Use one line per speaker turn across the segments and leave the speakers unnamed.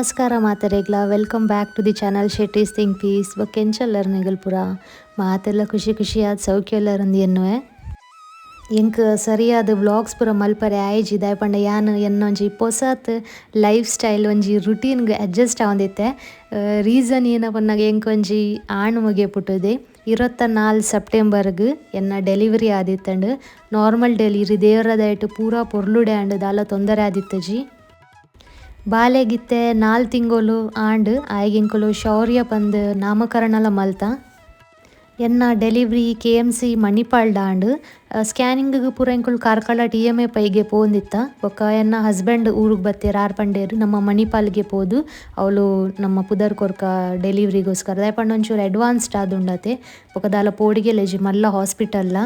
ನಮಸ್ಕಾರ ಮಾತೆರೆಗ್ಲ, welcome back to the channel Shetty's think peace. ಬೊಕ್ಕ ಎಂಚಲ್ಲರ್ ನಿಗಲ್ ಪೂರ ಮಾತೆಲ್ಲ ಖುಷಿ ಖುಷಿಯಾದ ಸೌಖ್ಯ ಎನ್ನುವೆ. ಎಂಕ್ ಸರಿಯಾದ ವ್ಲಾಗ್ಸ್ ಪೂರ ಮಲ್ಪರೆ ಆಯ್ಜಿ, ದಾಯೆ ಪಂಡ ಯಾನ್ ಎನ್ನೊಂಜಿ ಪೊಸತ್ ಲೈಫ್ ಸ್ಟೈಲ್ ಒಂಜಿ ರುಟೀನ್ಗ್ ಅಡ್ಜಸ್ಟ್ ಆವೊಂದಿತ್ತೆ. ರೀಸನ್ ಏನ ಪನ್ನಗ ಎಂಕ್ ಒಂಜಿ ಆಣ್ ಮಗೆ ಪುಟ್ಟುದೆ. 24 ಸೆಪ್ಟೆಂಬರ್ಗ್ ಎನ್ನ ಡೆಲಿವರಿ ಆದಿತ್ತಂಡ್. ನಾರ್ಮಲ್ ಡೆಲಿವರಿ, ದೇವರ ದಯೆಟ್ ಪೂರಾ ಪೊರ್ಲುಡೆ ಆಂಡ್, ದಾಲ ತೊಂದರೆ ಆದಿತ್ತಜಿ. ಬಾಲೆಗಿತ್ತೆ 4 ತಿಂಗೊಲು ಆಂಡ್. ಆಯಗ್ ಎಂಕುಲು ಶೌರ್ಯ ಪಂದ್ ನಾಮಕರಣಲ ಮಲ್ತ. ಎನ್ನ delivery K M C ಮಣಿಪಾಲ್ಡ್ ಆಂಡ್. ಸ್ಕ್ಯಾನಿಂಗ್ ಪೂರ ಎಂಕುಲು ಕಾರ್ಕಳ T M A ಪೈಗೆ ಪೋಂದಿತ್ತ. ಬೊಕ್ಕ ಎನ್ನ ಹಸ್ಬೆಂಡ್ ಊರುಗ್ ಬತ್ತೆರ್, ಆರ್ ಪಂಡೇರ್ ನಮ್ಮ ಮಣಿಪಾಲ್ಗೆ ಪೋದು ಅವಳು ನಮ್ಮ ಪುದರ್ ಕೊರ್ಕ ಡೆಲಿವರಿಗೋಸ್ಕರ, ದಾಯೆ ಪಂಡ ಒಂಚೂರು ಅಡ್ವಾನ್ಸ್ಡ್ ಆದುಂಡತೆ, ಬೊಕ್ಕ ದಾಲ ಪೋಡಿಗೆಲೆಜಿ ಮಲ್ಲ ಹಾಸ್ಪಿಟಲ್ಲ.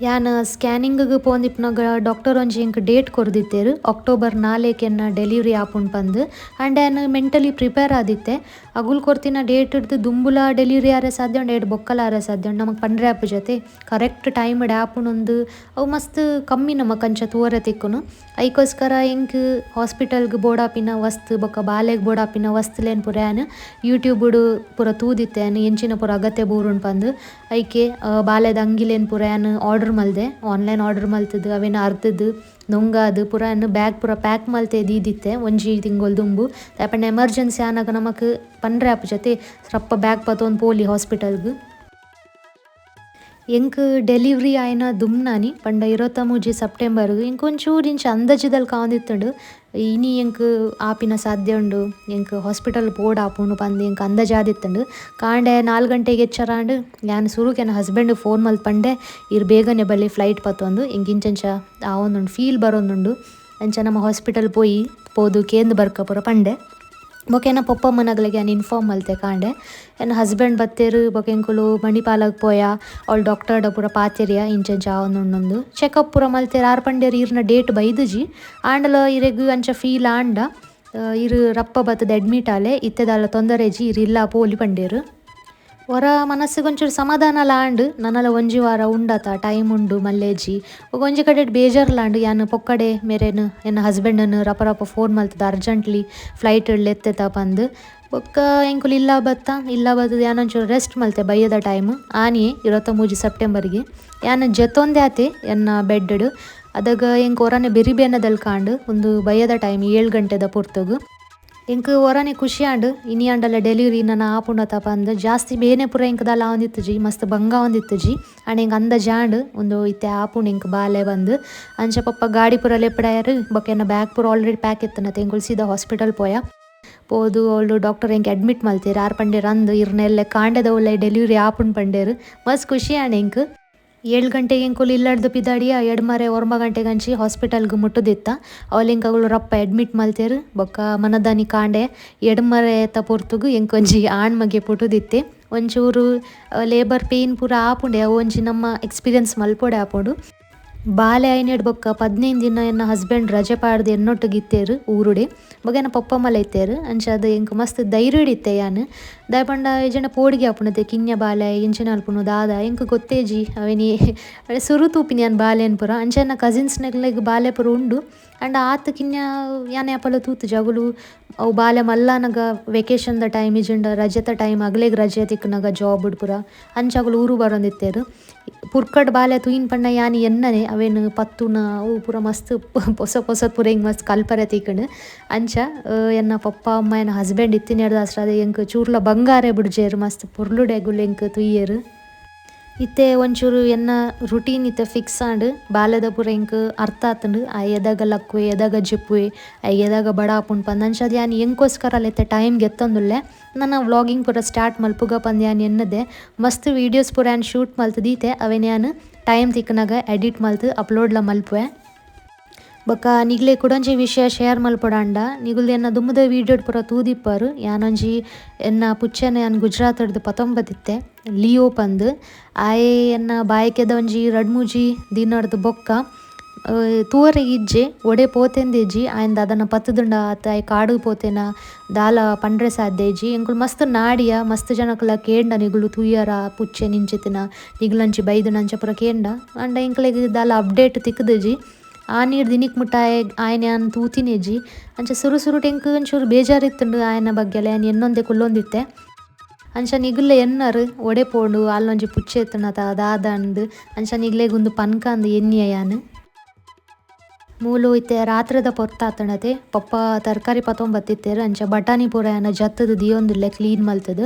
ಯಾನ್ ಸ್ಕ್ಯಾನಿಂಗ್ ಪೋಂದಿಪ್ಪುನಗ ಡಾಕ್ಟರ್ ಒಂಜಿ ಎಂಕ್ ಡೇಟ್ ಕೊರ್ದಿತ್ತೆರ್, ಅಕ್ಟೋಬರ್ 4 ಎನ್ನ ಡೆಲಿವರಿ ಆಪುಂಡು ಪಂದ್. ಆಂಡ್ ಯಾನ್ ಮೆಂಟಲಿ ಪ್ರಿಪೇರ್ ಆದಿತ್ತೆ. ಅಗುಲ್ ಕೊರ್ತಿನ ಡೇಟ್ ಡ್ದು ದುಂಬುಲ ಡೆಲಿವರಿ ಆರೆ ಸಾಧ್ಯ ಉಂಡು, ಏಡ್ ಬೊಕ್ಕಲ ಆರೆ ಸಾಧ್ಯ ಉಂಡು, ನಮಕ್ ಪಂಡ್ರೆ ಆಪುಜತೆ. ಕರೆಕ್ಟ್ ಟೈಮ್ ಆಪುಂಡೊಂದು ಅವು ಮಸ್ತ್ ಕಮ್ಮಿ ನಮಕ್ ಅಂಚ ತೂವರೆ ತಿಕ್ಕುನು. ಐಕೋಸ್ಕರ ಎಂಕ್ ಹಾಸ್ಪಿಟಲ್ಗ್ ಬೋಡಾಪಿನ ವಸ್ತು ಬೊಕ್ಕ ಬಾಲೆಗ್ ಬೋಡಾಪಿನ ವಸ್ತುಲೇನ್ ಪೂರ ಯಾನ್ ಯೂಟ್ಯೂಬ್ ಪೂರ ತೂದಿತ್ತೆ, ಯಾನ್ ಎಂಚಿನ ಪೂರ ಅಗತ್ಯ ಬೂರುಂಡು ಪಂದ್. ಐಕೆ ಬಾಲೆದ ಅಂಗಿಲೇನ್ ಪೂರ ಯಾನ್ ಆರ್ಡರ್ ಮಲ್ದೆ, ಆನ್ಲೈನ್ ಆರ್ಡರ್ ಮಲ್ತದು ಅವೇನ ಅರ್ಧದು ನುಂಗಾದು ಪೂರ ಬ್ಯಾಗ್ ಪೂರ ಪ್ಯಾಕ್ ಮಲ್ತೆ ದೀದಿತ್ತೆ ಒಂಜಿ ತಿಂಗೊಲ್ ದುಂಬು. ದಾಯೆ ಎಮರ್ಜೆನ್ಸಿ ಆನಗ ನಮಕ್ ಪಂಡ್ರೆ ಆಪುಜತೆ, ರಪ್ಪ ಬ್ಯಾಗ್ ಪತೊಂದು ಪೋಲಿ ಹಾಸ್ಪಿಟಲ್ಗ್. ಎಂಕ್ ಡೆಲಿವರಿ ಆಯಿನ ದುಮ್ನಾನಿ ಪಂಡ 23 ಸೆಪ್ಟೆಂಬರ್ಗ್ ಎಂಕ್ ಒಂಚೂರು ಇಂಚ ಅಂದಾಜಿದಲ್ಲಿ ಕಾಂದಿತ್ತುಂಡು, ಇನಿ ಎಂಕ್ ಆಪಿನ ಸಾಧ್ಯ ಉಂಡು, ಎಂಕ್ ಹಾಸ್ಪಿಟಲ್ ಪೋಡ್ ಆಪುಂಡು ಪಂದ್ ಎಂಕ್ ಅಂದಾಜಾದಿತ್ತುಂಡು. ಕಾಂಡೆ 4 ಗಂಟೆಗೆ ಎಚ್ಚರಾಂಡ್. ಯಾನ್ ಸುರುಕ್ ಎನ್ನ ಹಸ್ಬೆಂಡ್ ಫೋನ್ ಮಲ್ತ್ ಪಂಡೆ, ಇರ್ ಬೇಗನೆ ಬಲ್ಲಿ ಫ್ಲೈಟ್ ಪತ್ತೊಂದು, ಎಂಕ್ ಇಂಚಂಚ ಆವೊಂದುಂಡು ಫೀಲ್ ಬರೊಂದುಂಡು, ಅಂಚ ನಮ್ಮ ಹಾಸ್ಪಿಟಲ್ ಪೋಯಿ ಪೋದು ಕೇಂದ್ ಬರ್ಕ ಪೂರ ಪಂಡೆ. ಬೊಕ್ಕ ಎನ್ನ ಪೊಪ್ಪಮ್ಮನಗ್ಲೆಗ್ ಯಾನ್ ಇನ್ಫಾರ್ಮ್ ಮಲ್ತೆ ಕಾಂಡೆ. ಎನ್ನ ಹಸ್ಬೆಂಡ್ ಬತ್ತೆರ್, ಬೊಕ್ಕ ಎಂಕುಲು ಮಣಿಪಾಲಗ್ ಪೋಯ, ಅವಳು ಡಾಕ್ಟರ್ಡ ಪೂರ ಪಾತೆರಿಯ ಇಂಚಂಚ ಆವೊಂದುಂಡು. ಚೆಕಪ್ ಪೂರ ಮಲ್ತೆರ್. ಆರ್ ಪಂಡೇರ್ ಇರ್ನ ಡೇಟ್ ಬೈದುಜಿ, ಆಂಡಲ ಇರೆಗ್ ಅಂಚ ಫೀಲ್ ಆಂಡ ಇರು ರಪ್ಪ ಬತ್ತದ ಅಡ್ಮಿಟ್ ಆಲೆ, ಇತ್ತೆದಾಲ ತೊಂದರೆಜಿ, ಇರ್ ಇಲ್ಲ ಪೋಲಿ ಪಂಡೇರ್. ಹೊರ ಮನಸ್ಸಿಗೆ ಒಂಚೂರು ಸಮಾಧಾನಲ ಆಂಡ್, ನನಲ ಒಂಜಿ ವಾರ ಉಂಡತ ಟೈಮ್ ಉಂಡು ಮಲ್ಲೇಜಿ. ಒಂಜಿ ಕಡೆ ಬೇಜಾರ್ಲಾಂಡ್. ಯಾನ್ ಪೊಕ್ಕಡೆ ಮೇರೇನು ಎನ್ನ ಹಸ್ಬೆಂಡನ್ನು ರಪ ರಪ ಫೋನ್ ಮಲ್ತದ ಅರ್ಜೆಂಟ್ಲಿ ಫ್ಲೈಟ್ ಎತ್ತೆತ ಪಂದ್. ಬೊಕ್ಕ ಎಂಕುಲು ಇಲ್ಲ ಬತ್ತ, ಇಲ್ಲ ಬತ್ತದ ಯಾನ್ ಒಂಚೂರು ರೆಸ್ಟ್ ಮಲ್ತೆ ಬಯ್ಯದ ಟೈಮ್ ಆನಿಯೇ 23 ಸೆಪ್ಟೆಂಬರ್ಗೆ. ಯಾನ್ ಜೆತ್ತೊಂದೆ ಆತೆ ಎನ್ನ ಬೆಡ್ ಅದಾಗ ಎಂಕ್ ಒರನೆ ಬೆರಿ ಬೇನದಲ್ಲಿ ಕಾಂಡ್ ಒಂದು ಬಯ್ಯದ ಟೈಮ್ 7 ಗಂಟೆದ ಪೊರ್ತುಗು. ಎಂಕ್ ಒರನೆ ಖುಷಿ ಆಂಡ್, ಇನಿ ಆಂಡಲ ಡೆಲಿವರಿ ನನ್ನ ಆಪುಂಡತ ಪಂದ್. ಜಾಸ್ತಿ ಬೇನೆ ಪೂರ ಎಂಕ್ ದಾಲ ಆವೊಂದಿತ್ತುಜಿ, ಮಸ್ತ್ ಬಂಗ ಆವೊಂದಿತ್ತುಜಿ. ಆಂಡ ಎಂಕ್ ಅಂದಾಜಾಂಡ್ ಒಂದು ಇತ್ತೆ ಆಪುಂಡು ಎಂಕ್ ಬಾಲೆ ಬಂದ್. ಅಂಚ ಪಪ್ಪ ಗಾಡಿ ಪೂರ ಲೆಪ್ಪಡಾಯರ್. ಬೊಕ್ಕ ಎನ್ನ ಬ್ಯಾಗ್ ಪೂರ ಆಲ್ರೆಡಿ ಪ್ಯಾಕ್ ಇತ್ತನತೆ. ಎಂಕುಲು ಸೀದಾ ಹಾಸ್ಪಿಟಲ್ ಪೋಯ. ಪೋದು ಅವಳು ಡಾಕ್ಟರ್ ಎಂಕ್ ಅಡ್ಮಿಟ್ ಮಲ್ತೇರ್. ಆರ್ ಪಂಡೇರ್ ಅಂದ್ ಇರ್ನೆಲ್ಲೆ ಕಾಂಡೆದ ಉಲೈ ಡೆಲಿವರಿ ಆಪುಂಡು ಪಂಡೇರ್. ಮಸ್ತ್ ಖುಷಿ ಆಂಡ್ ಎಂಕ್. 7 ಗಂಟೆಗೆ ಎಂಕುಲು ಇಲ್ಲಡ್ದು ಪಿದಾಡಿಯ, ಎಡ್ಮರೆ 9 ಗಂಟೆಗೆ ಅಂಚಿ ಹಾಸ್ಪಿಟಲ್ಗೆ ಮುಟ್ಟುದಿತ್ತ. ಅವಳು ಎಂಕ್ ಅಗುಲು ರಪ್ಪ ಅಡ್ಮಿಟ್ ಮಲ್ತೇರ್. ಬೊಕ್ಕ ಮನದಾನಿ ಕಾಂಡೆ ಎಡ್ಮರೆ ಪೊರ್ತುಗು ಎಂಕ್ ಒಂಜಿ ಆಣ್ ಮಗೆ ಪುಟ್ಟುದಿತ್ತೆ. ಒಂಚೂರು ಲೇಬರ್ ಪೇನ್ ಪೂರ ಆಪುಂಡೆ, ಅವು ಒಂಜಿ ನಮ್ಮ ಎಕ್ಸ್ಪೀರಿಯನ್ಸ್ ಮಲ್ಪೊಡೆ ಆಪುಂಡು. ಬಾಲೆ ಆಯ್ನೆಡ್ ಬೊಕ್ಕ 15 ದಿನ ಎನ್ನ ಹಸ್ಬೆಂಡ್ ರಜೆ ಪಾಡ್ದು ಎನ್ನೊಟ್ಟುಗಿತ್ತೇರು ಊರುಡೆ. ಬೊಕ್ಕ ಎನ್ನ ಪೊಪ್ಪಮ್ಮಲ ಇತ್ತೇರು. ಅಂಚ ಅದು ಎಂಕ್ ಮಸ್ತ್ ಧೈರ್ಯಡ್ ಇತ್ತೆ ಯಾನ್. ದಾಯೆ ಪಂಡ ಇಜ್ಜಂಡ ಪೋಡಿಗೆ ಆಪುಂಡತೆ, ಕಿನ್ಯ ಬಾಲೆ ಎಂಚಿನ ಅಲ್ಪುಂಡು ದಾದ ಎಂಕ್ ಗೊತ್ತೇಜಿ. ಅವೇನಿ ಸುರು ತೂಪಿನಿ ಯಾನ್ ಬಾಲೆನ್ ಪೂರ. ಅಂಚ ಎನ್ನ ಕಸಿನ್ಸ್ ನಕ್ಲೆಗ್ ಬಾಲೆ ಪೂರ ಉಂಡು. ಆಂಡ ಆತ್ ಕಿನ್ಯ ಯಾನ್ ಯಾಪಲ ತೂತುಜಿ. ಅಗುಲು ಅವು ಬಾಲೆ ಮಲ್ಲಾನಗ ವೆಕೇಶನ್ ದ ಟೈಮ್ ಇಜ್ಜಂಡ ರಜೆತ ಟೈಮ್ ಅಗಲೆಗ್ ರಜೆ ತಿಕ್ಕುನಗ ಜಾಬ್ ಪೂರ ಅಂಚ ಅಗುಲು ಊರು ಬರೊಂದಿತ್ತೇರು. ಪುರ್ಕಡ್ ಬಾಲೆ ತೂಯಿನ್ ಪಂಡ ಯಾನ್ ಎನ್ನನೆ ಅವೇನು ಪತ್ತುನ ಅವು ಪೂರ ಮಸ್ತ್ ಪೊಸ ಪೊಸ ಪೂರ ಎಂಕ್ ಮಸ್ತ್ ಕಲ್ಪರೆ ತಿಕ್ಕುಂಡು. ಅಂಚ ಎನ್ನ ಪಪ್ಪ ಅಮ್ಮ ಎನ್ನ ಹಸ್ಬೆಂಡ್ ಇತ್ತಿನೆಡ್ದಾಸ್ರ ಎಂಕ್ ಚೂರ್ಲ ಬಂಗಾರೆ ಬುಡ್ಜೇರು, ಮಸ್ತ್ ಪೊರ್ಲುಡೆ ಅಗುಲು ಎಂಕ್ ತೂಯೆರ್. ಇತ್ತೆ ಒಂಚೂರು ಎನ್ನ ರುಟೀನ್ ಇತ್ತೆ ಫಿಕ್ಸ್ ಆಂಡ್. ಬಾಲೆದ ಪೂರ ಎಂಕ್ ಅರ್ಥ ಆತುಂಡು, ಆ ಎದಾಗ ಲಕ್ಕುವೆ ಎದಾಗ ಜೆಪ್ಪುವೆ ಆ ಎದಾಗ ಬಡ ಆಪುಂಡು ಪಂದ್. ಅಂಚ ಅದು ಯಾನ್ ಎಂಕೋಸ್ಕರ ಇತ್ತೆ ಟೈಮ್ ಗೆತ್ತೊಂದುಲ್ಲೆ. ನನ್ನ ವ್ಲಾಗಿಂಗ್ ಪೂರ ಸ್ಟಾರ್ಟ್ ಮಲ್ಪುಗ ಪಂದ್ ಯಾನ್ ಎನ್ನದೆ. ಮಸ್ತ್ ವೀಡಿಯೋಸ್ ಪೂರ ಯಾನ್ ಶೂಟ್ ಮಲ್ತ್ ದೀತೆ, ಅವೇನ್ ಯಾನ್ ಟೈಮ್ ತಿಕ್ಕುನಗ ಎಡಿಟ್ ಮಲ್ತ್ ಅಪ್ಲೋಡ್ಲ ಮಲ್ಪುವೆ. ಬೊಕ್ಕ ನಿಗ್ಲೆ ಕುಡೊಂಜಿ ವಿಷಯ ಶೇರ್ ಮಲ್ಪೊಡಾಂಡ, ನಿಗುಲ್ ಎನ್ನ ದುಂಬುದ ವೀಡಿಯೋ ಪೂರ ತೂದಿಪ್ಪರು. ಯಾನೊಂಜಿ ಎನ್ನ ಪುಚ್ಚೆನ ಯಾನ್ ಗುಜರಾತ್ಡ್ದು ಪತೊಂಬದಿತ್ತೆ ಲಿಯೋ ಪಂದ್. ಆಯೆ ಎನ್ನ ಬಾಯಕೆದ ಒಂಜಿ 2-3 ದಿನಡ್ದು ಬೊಕ್ಕ ತೂವರೆ ಇಜ್ಜೆ, ಒಡೆ ಪೋತೆಂದಿಜ್ಜಿ. ಆಯನ್ ದಾದನ ಪತ್ತುದುಂಡ ಆತ ಆಯೆ ಕಾಡು ಪೋತೆನ ದಾಲ ಪಂಡ್ರೆ ಸಾಧ್ಯ ಇಜ್ಜಿ. ಎಂಕುಲು ಮಸ್ತ್ ನಾಡಿಯ ಮಸ್ತ್ ಜನಕುಲ ಕೇಂಡ ನಿಗುಲು ತೂಯರ ಪುಚ್ಚೆ ನಿಂಚಿತ್ತಿನ ನಿಗುಲಂಚಿ ಬೈದುನ ಅಂಚ ಪೂರ ಕೇಂಡ. ಆಂಡ ಎಂಕ್ಲೆಗ್ ದಾಲ ಅಪ್ಡೇಟ್ ತಿಕ್ಕುದಿಜ್ಜಿ. ಆ ನೀರು ದಿನಿಕ್ ಮುಟ್ಟ ಆಯನ ಯಾನ್ ತೂತಿನೇಜಿ. ಅಂಚ ಸುರು ಸುರು ಟೆಂಕ್ ಒಂಚೂರು ಬೇಜಾರಿತ್ತುಂಡು ಆಯನ ಬಗ್ಗೆಲೆ, ಯಾನ್ ಎನ್ನೊಂದೆ ಕುಲ್ಲೊಂದಿತ್ತೆ. ಅಂಚ ನಿಗುಲ್ಲೆ ಎನ್ನರು ಒಡೆ ಪೋಂಡು ಅಲ್ಲೊಂಜಿ ಪುಚ್ಚೆ ಎತ್ತುನತ ದಾದ ಅಂದ್ ಅಂಚ ನಿಗ್ಲೆಗ್ ಉಂದು ಪನ್ಕ ಅಂದ್ ಎನ್ನಿಯ ಯಾನ್. ಮೂಲು ಇತ್ತೆ ರಾತ್ರೆದ ಪೊರ್ತಾತುಂಡತೆ ಪಪ್ಪ ತರಕಾರಿ ಪತೊಂಬತ್ತಿತ್ತೇರು. ಅಂಚ ಬಟಾಣಿ ಪೂರ ಯಾನ ಜತ್ತದು ದಿಯೊಂದುಲ್ಲೆ ಕ್ಲೀನ್ ಮಲ್ತದು.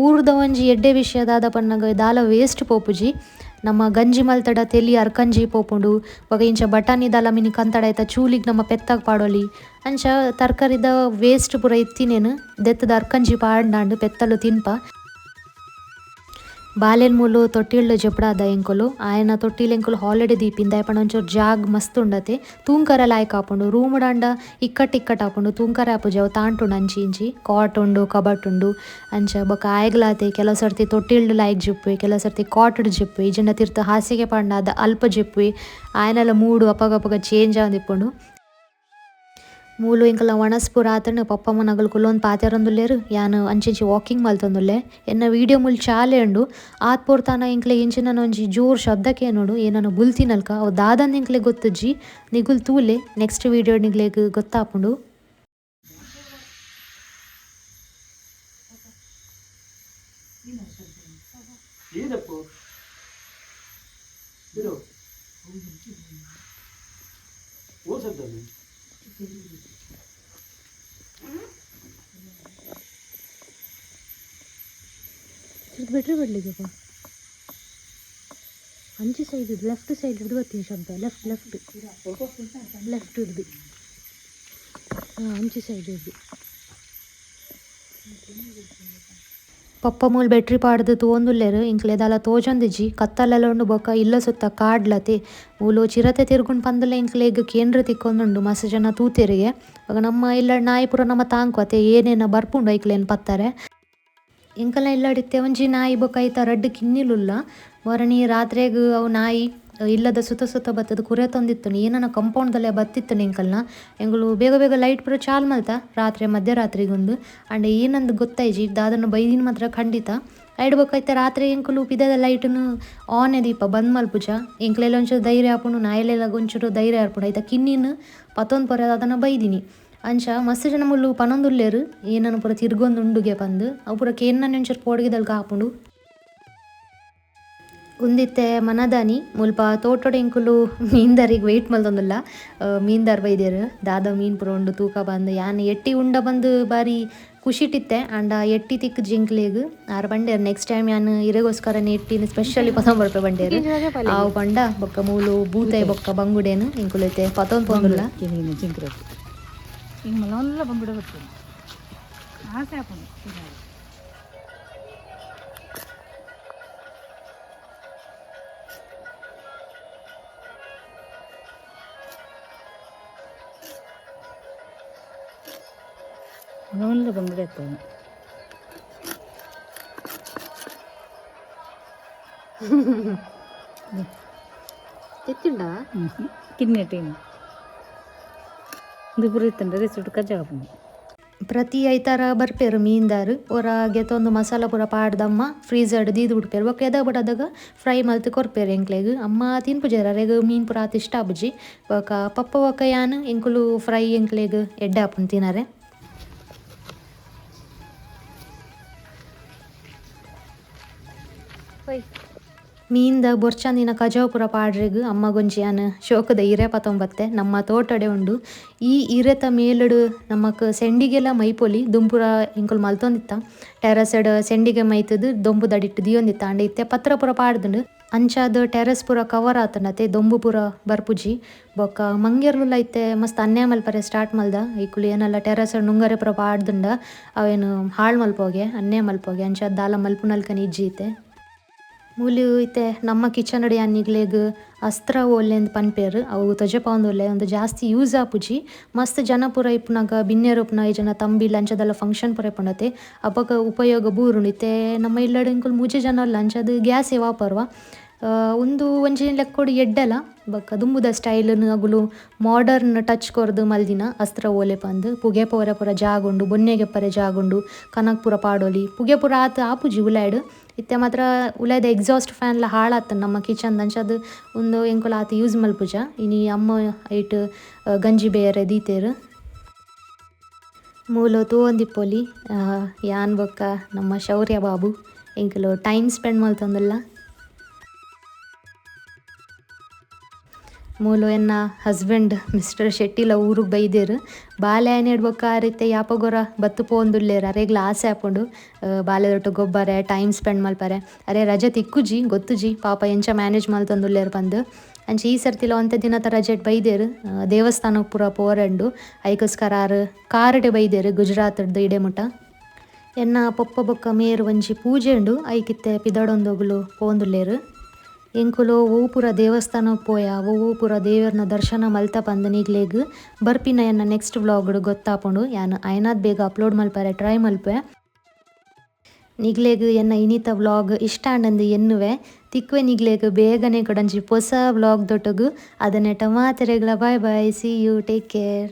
ಊರ್ದ ಒಂಜಿ ಎಡ್ಡೆ ವಿಷಯ ದಾದ ಪನ್ನಗ ದಾಲ ವೇಸ್ಟ್ ಪೋಪುಜಿ. ನಮ್ಮ ಗಂಜಿ ಮಲ್ತಡ ತೆಲಿ ಅರ್ಕಂಜಿ ಪೋಪುಂಡು. ಬೊಕ ಇಂಚ ಬಟಾಣಿ ದಾಲ ಮಿನಿ ಕಂತಡ ಐತ ಚೂಲಿಗ್ ನಮ್ಮ ಪೆತ್ತಾಗ ಪಾಡೊಲಿ. ಅಂಚ ತರಕಾರಿದ ವೇಸ್ಟ್ ಪೂರ ಇತ್ತಿನೇನು ದೆತ್ತದ ಅರ್ಕಂಜಿ ಪಾಡ್ನಾಂಡು ಪೆತ್ತಲು ತಿನ್ಪ. ಬಾಲೆನ್ ಮೂಲು ತೊಟ್ಟಿಲ್ಡ್ ಜೆಪ್ಡಾದ ಎಂಕುಲು ಆಯನ ತೊಟ್ಟಿಲ್ ಎಂಕುಲು ಹಾಲಿಡೇ ದೀಪಿಂದ ಪಂಡ ಒಂಚೂರು ಜಾಗ್ ಮಸ್ತ್ ಉಂಡತೆ ತೂಂಕರ ಲಾಯ್ಕ್ ಆಪುಂಡು. ರೂಮುಡಾಂಡ ಇಕ್ಕಟ್ ಇಕ್ಕಟ್ ಆಪುಂಡು, ತೂಂಕರ ಆಪುಜಿ ಅವು ತಾಂಟುಂಡು ಅಂಚಿ ಇಂಚಿ ಕಾಟ್ ಉಂಡು ಕಬಟ್ ಉಂಡು. ಅಂಚ ಬೊಕ ಆಯಗ್ಲಾತೆ ಕೆಲವು ಸರ್ತಿ ತೊಟ್ಟಿಲ್ಡ್ ಲಾಯ್ಕ್ ಜೆಪ್ಪುವೆ, ಕೆಲವು ಸರ್ತಿ ಕಾಟ್ಡ್ ಜೆಪ್ಪುವೆ, ಇಜ್ಜಿಂಡ ತಿರ್ತ್ ಹಾಸಿಗೆ ಪಾಡ್ಂಡ ಅಲ್ಪ ಜೆಪ್ಪುವೆ. ಆಯನಲ ಮೂಡು ಅಪಗಪಗ ಚೇಂಜ್ ಆವೊಂದಿಪ್ಪುಂಡು. ಮೂಲು ಎಂಕಲ್ನ ವಣಸ್ ಪೂರ ಆತಂಡ ಪಪ್ಪಮ್ಮ ನಗಲು ಕುಲ್ಲೊಂದು ಪಾತೆರೊಂದುಲ್ಲೆರ್, ಯಾನ್ ಅಂಚಿಂಚಿ ವಾಕಿಂಗ್ ಮಲ್ತೊಂದುಲ್ಲೆ. ಎನ್ನ ವೀಡಿಯೋ ಮೂಲು ಚಾಲೆ ಉಂಡು. ಆತ್ ಪೊರ್ತಾನ ಎಂಕ್ಲೆ ಇಂಚಿನ ಒಂಜಿ ಜೋರ್ ಶಬ್ದಕ್ಕೆ ನೋಡು ಏನನ ಬುಲ್ತಿನಲ್ಕ ಅವು ದಾದಂದ್ ಎಂಕ್ಲೆ ಗೊತ್ತುಜ್ಜಿ. ನಿಗುಲ್ ತೂಲೆ ನೆಕ್ಸ್ಟ್ ವೀಡಿಯೋ ನಿಗ್ಲೆಗ್ ಗೊತ್ತಾಪುಂಡು. ಬೆಟ್ರಿ ಬಡ್ಲಿಗಪ್ಪ ಅಂಚಿ side left side ಹಿಡ್ದು ಬರ್ತೀನಿ ಶಬ್ದ. Left left left ಹಿಡ್ದು ಹಾಂ ಅಂಚಿ ಸೈಡ್ ಹಿಡ್ದು. ಪಪ್ಪ ಮೂಲು ಬೆಟ್ರಿ ಪಾಡ್ದು ತೂವೊಂದುಲ್ಲೆರ್. ಇಂಕ್ಲೆ ದಾಲ ತೋಜೊಂದಿಜ್ಜಿ ಕತ್ತಲೆಲ ಉಂಡು ಬೊಕ ಇಲ್ಲ ಸುತ್ತ ಕಾಡ್ಲತೆ. ಮೂಲು ಚಿರತೆ ತಿರ್ಗುಂಡು ಪಂದುಲ ಇಂಕ್ಲೆಗ್ ಕೇಂದ್ರ ತಿಕ್ಕೊಂದುಂಡು ಮಸ್ತ್ ಜನ ತೂತೆರಿಗೆ. ಬೊಕ ನಮ್ಮ ಇಲ್ಲ ನಾಯಿ ಪೂರ ನಮ್ಮ ತಾಂಕು ಅತೆ ಏನೇನ ಬರ್ಪುಂಡು ಐಕ್ಲೇನ್ ಪತ್ತಾರೆ. ಎಂಕಲ್ನ ಇಲ್ಲಡಿತ್ತೆ ಒಂಜಿ ನಾಯಿ ಬೊಕ ಐತ ರಡ್ಡ್ ಕಿನ್ನಿಲುಲ್ಲ. ಮೊರಣಿ ರಾತ್ರೆಗ್ ಅವು ನಾಯಿ ಇಲ್ಲದ ಸುತ್ತ ಸುತ್ತ ಬತ್ತದ ಕುರೆ ತಂದಿತ್ತು ಏನನ ಕಂಪೌಂಡ್ದಲ್ಲೇ ಬತ್ತಿತ್ತು ಎಂಕಲ್ನ. ಎಂಕುಲು ಬೇಗ ಬೇಗ ಲೈಟ್ ಪೂರ ಚಾಲ್ ಮಲ್ತ ರಾತ್ರಿ ಮಧ್ಯರಾತ್ರಿಗೊಂದು. ಅಂಡ್ ಏನಂದು ಗೊತ್ತಾಯ್ಜಿ ದಾದನ ಬೈದಿನ ಮಾತ್ರ ಖಂಡಿತ. ಐಡ್ ಬೊಕ ರಾತ್ರಿ ಎಂಕುಲು ಪಿದದ ಲೈಟ್ನು ಆನ್ ದೀಪ ಬಂದ್ ಮಲ್ಪುಜ. ಎಂಕ್ಲೆಲ್ಲ ಒಂಚೂರು ಧೈರ್ಯ ಆಪುಂಡು, ನಾಯಿಲೆಲ್ಲ ಒಂಚೂರು ಧೈರ್ಯ ಆಪುಂಡು. ಐತ ಕಿನ್ನಿನ್ ಪತ್ತೊಂದು ಪೊರೆ ದಾದನ ಬೈದಿನಿ. ಅಂಚ ಮಸ್ತ್ ಜನ ಮುಲ್ಲು ಪನೊಂದುಲ್ಲೆರ್ ಏನನ ಪೂರ ತಿರ್ಗೊಂದು ಉಂಡುಗೆ ಪಂದ್ ಅವು ಪೂರ ಕೇನ್ನನೆ ಒಂಚೂರು ಪೋಡಿಗೆದಲ್ಕ ಆಪುಂಡು. ಉಂದಿತ್ತೆ ಮನದಾನಿ ಮುಲ್ಪ ತೋಟೊಡು ಎಂಕುಲು ಮೀನ್ದಾರಿಗೆ ವೆಯ್ಟ್ ಮಲ್ತೊಂದುಲ್ಲ. ಮೀನ್ದಾರ್ ಬೈದೆರ್ ದಾದ ಮೀನ್ ಪೂರ ಉಂಡು ತೂಕ ಬಂದು. ಯಾನ್ ಎಟ್ಟಿ ಉಂಡ ಬಂದು ಬಾರಿ ಖುಷಿಟಿತ್ತೆ. ಅಂಡ ಎಟ್ಟಿ ತಿಕ್ ಜಿಂಕ್ಲೆಗ್ ಆರ್ ಬಂಡೇರ್ ನೆಕ್ಸ್ಟ್ ಟೈಮ್ ಯಾನ್ ಇರೆಗೋಸ್ಕರ ಎಟ್ಟಿನ ಸ್ಪೆಷಲಿ ಪತೊಂದು ಬರ್ಪೆ ಬಂಡೇರ್. ಆವು ಪಂಡ ಬೊಕ್ಕ ಮೂಲು ಬೂತೆ ಬೊಕ್ಕ ಬಂಗುಡೇನು ಎಂಕುಲು ಇತ್ತೆ ಪತೊಂದು ಪೋಂದುಲ್ಲ.
ಮಲ್ಲ ಬಂಗುಡೆ ಬರ್ತದೆ ಆಸೆ ಆಪುಂಡು. ಮಲ್ಲ ಬಂಗುಡೆ ಇರ್ತದೆ.
ತೆತ್ತಿಂಡಾ
ಕಿನ್ನಿ ಟೀಮ್ ಇದು ಪೂರ ಇತ್ತಂದ್ರೆ ರೆಸಿಟ್ ಕಜ್ಜಾಪುಂಡು.
ಪ್ರತಿ ಐತಾರ ಬರ್ಪೇರು ಮೀನ್ದಾರು ಒರ ಗೆತೊಂದು ಮಸಾಲ ಪೂರ ಪಾಡ್ದಮ್ಮ ಫ್ರೀಜರ್ಡ್ ದೀದ್ ಬಿಡ್ಪೇರು. ಬೊಕ್ಕ ಎದ ಬಡದಾಗ ಫ್ರೈ ಮಲ್ತ್ ಕೊರ್ಪೇರು ಎಂಕ್ಲೆಗ್. ಅಮ್ಮ ತಿನ್ಪುಜೆರ್ ಅರೆಗ್ ಮೀನ್ ಪೂರ ಆತ್ ಇಷ್ಟ ಆಪುಜಿ. ಬೊಕ ಪಪ್ಪ ಬೊಕ ಯಾನ್ ಎಂಕುಲು ಫ್ರೈ ಎಂಕ್ಲೆಗ್ ಎಡ್ಡೆ ಆಪುಂಡು ತಿನರೆ. ಮೀನ್ದ ಬೊರ್ಚಂದಿನ ಕಜವು ಪೂರ ಪಾಡ್ರೆಗ್ ಅಮ್ಮಗೊಂಜಿ ಯಾನ್ ಶೋಕದ ಇರೆ ಪತೊಂಬತ್ತೆ. ನಮ್ಮ ತೋಟಡೆ ಉಂಡು ಈ ಇರೆತ ಮೇಲುಡು ನಮಕ್ ಸೆಂಡಿಗೆಲ ಮೈಪೊಲಿ ದುಂಪುರ ಎಂಕುಲು ಮಲ್ತೊಂದಿತ್ತ. ಟೆರಸಡ್ ಸೆಂಡಿಗೆ ಮೈತದು ದೊಂಬು ದಡಿಟ್ಟು ದಿಯೊಂದಿತ್ತ. ಅಂಡ ಇತ್ತೆ ಪತ್ರ ಪೂರ ಪಾಡ್ದುಂಡು. ಅಂಚಾದ್ ಟೆರಸ್ ಪೂರ ಕವರ್ ಆತುಂಡತೆ ದೊಂಬು ಪೂರ ಬರ್ಪುಜಿ. ಬೊಕ್ಕ ಮಂಗೆರ್ಲುಲ ಇತ್ತೆ ಮಸ್ತ್ ಅನ್ಯಾಯ ಮಲ್ಪರೆ ಸ್ಟಾರ್ಟ್ ಮಲ್ದ. ಇಕುಲು ಏನೆಲ್ಲ ಟೆರಸ್ ನುಂಗರೆ ಪೂರ ಪಾಡ್ದುಂಡ ಅವೇನು ಹಾಳು ಮಲ್ಪೋಗೆ ಅನ್ಯಾಯ ಮಲ್ಪೋಗೆ. ಅಂಚಾದ್ ದಾಲ ಮಲ್ಪುನಲ್ಕನೆ ಇಜ್ಜಿ ಇತ್ತೆ. ಮೂಲು ಇತ್ತೆ ನಮ್ಮ ಕಿಚನ್ ಯಾನ್ ನಿಗ್ಲೆಗ್ ಅಸ್ತ್ರ ಓಲೆಂದ್ ಪನ್ಪೇರು ಅವು ತೊಜಪಾವೊಂದುಲ್ಲೆ. ಉಂದು ಜಾಸ್ತಿ ಯೂಸ್ ಆಪುಜಿ. ಮಸ್ತ್ ಜನ ಪೂರ ಇಪ್ಪುನಗ ಬಿನ್ನೆರ್ ಉಪ್ಪುನ ಈ ಜನ ತಂಬಿಲ್ ಅಂಚದೆಲ್ಲ ಫಂಕ್ಷನ್ ಪೂರ ಇಪ್ಪುಂಡತೆ ಅಪಗ ಉಪಯೋಗ ಬೂರುಂಡು. ಇತ್ತೆ ನಮ್ಮ ಇಲ್ಲಡ್ ಎಂಕುಲು ಮೂಜೆ ಜನ ಉಲ್ಲ ಅಂಚಾದ್ ಗ್ಯಾಸ್ ವಾಪರ್ವ. ಉಂದು ಒಂಜಿ ಲೆಕ್ಕೊಡು ಎಡ್ಡೆಲ ಬೊಕ್ಕ ದುಂಬುದ ಸ್ಟೈಲ್ನ್ ಅಗುಲು ಮಾಡರ್ನ್ ಟಚ್ ಕೊರ್ದು ಮಲ್ದಿನ ಅಸ್ತ್ರ ಓಲೆ ಪಂದ್. ಪುಗೆ ಪೋರೆ ಪೂರ ಜಾಗ ಉಂಡು, ಬೊನ್ನೆಗೆಪ್ಪರೆ ಜಾಗ ಉಂಡು, ಕನಕ್ ಪೂರ ಪಾಡೊಲಿ. ಪುಗೆ ಪೂರ ಆತ್ ಆಪುಜಿ ಉಲಾಯ್ಡ್. ಇತ್ತೆ ಮಾತ್ರ ಉಲಾಯ್ದ ಎಕ್ಸಾಸ್ಟ್ ಫ್ಯಾನ್ಲ ಹಾಳಾತುಂಡು ನಮ್ಮ ಕಿಚನ್ ದಂಚ ಅದು ಉಂದು ಎಂಕುಲು ಆತ್ ಯೂಸ್ ಮಲ್ಪುಜ. ಇನಿ ಅಮ್ಮ ಐಟ್ ಗಂಜಿ ಬೇಯರೆ ದೀತೆರ್. ಮೂಲು ತೂವೊಂದಿಪ್ಪೊಲಿ ಯಾನ್ ಬೊಕ್ಕ ನಮ್ಮ ಶೌರ್ಯ ಬಾಬು ಎಂಕುಲು ಟೈಮ್ ಸ್ಪೆಂಡ್ ಮಲ್ತೊಂದುಲ್ಲ. ಮೂಲು ಎನ್ನ ಹಸ್ಬೆಂಡ್ ಮಿಸ್ಟರ್ ಶೆಟ್ಟಿಲ ಊರುಗ್ ಬೈದೆರ್. ಬಾಲೆ ಆಯ್ನೆಡ್ ಬೊಕ್ಕ ಆರ್ ಇತ್ತೆ ಯಾಪಗೊರ ಬತ್ತು ಪೋವೊಂದುಲ್ಲೆರ್. ಅರೆಗ್ಲ ಆಸೆ ಆಪುಂಡು ಬಾಲೆದೊಟ್ಟು ಗೊಬ್ಬರೆ, ಟೈಮ್ ಸ್ಪೆಂಡ್ ಮಲ್ಪರೆ. ಅರೆ ರಜೆ ತಿಕ್ಕುಜಿ, ಗೊತ್ತುಜಿ ಪಾಪ ಎಂಚ ಮ್ಯಾನೇಜ್ ಮಲ್ತೊಂದುಲ್ಲೆರ್ ಪಂದ್. ಅಂಚ ಈ ಸರ್ತಿಲ ಒಂತೆ ದಿನತ ರಜೆಟ್ ಬೈದೆರ್. ದೇವಸ್ಥಾನಗ್ ಪೂರ ಪೋರೆಂಡು ಐಕೋಸ್ಕರ ಆರ್ ಕಾರ್ಡೆ ಬೈದೆರ್ ಗುಜರಾತ್ ಡ್ದ್ ಇಡೆ ಮುಟ. ಎನ್ನ ಪೊಪ್ಪ ಬೊಕ್ಕ ಮೇರ್ ಒಂಜಿ ಪೂಜೆ ಉಂಡು ಐಕಿತ್ತೆ ಪಿದಡೊಂದೋಗುಲು ಪೋವೊಂದುಲ್ಲೆರ್. ಎಂಕುಲು ಒವು ಪೂರ ದೇವಸ್ಥಾನಗ್ ಪೋಯ, ಒವು ಪೂರ ದೇವೆರ್ನ ದರ್ಶನ ಮಲ್ತ ಪಂದ್ ನಿಗ್ಲೆಗ್ ಬರ್ಪಿನ ಎನ್ನ ನೆಕ್ಸ್ಟ್ ವ್ಲಾಗ್ ಗೊತ್ತಾಪುಂಡು. ಯಾನ್ ಆಯ್ನಾತ್ ಬೇಗ ಅಪ್ಲೋಡ್ ಮಲ್ಪರೆ ಟ್ರೈ ಮಲ್ಪುವೆ. ನಿಗ್ಲೆಗ್ ಎನ್ನ ಇನಿತ ವ್ಲಾಗ್ ಇಷ್ಟ ಆಂಡಂದು ಎನ್ನುವೆ. ತಿಕ್ವೆ ನಿಗ್ಲೆಗ್ ಬೇಗನೆ ಕೊಡಂಜಿ ಪೊಸ vlog ದೊಟ್ಟುಗು. ಅದನ್ನೆಟ ಮಾತೆರೆಗ್ಲ bye bye, see you, take care.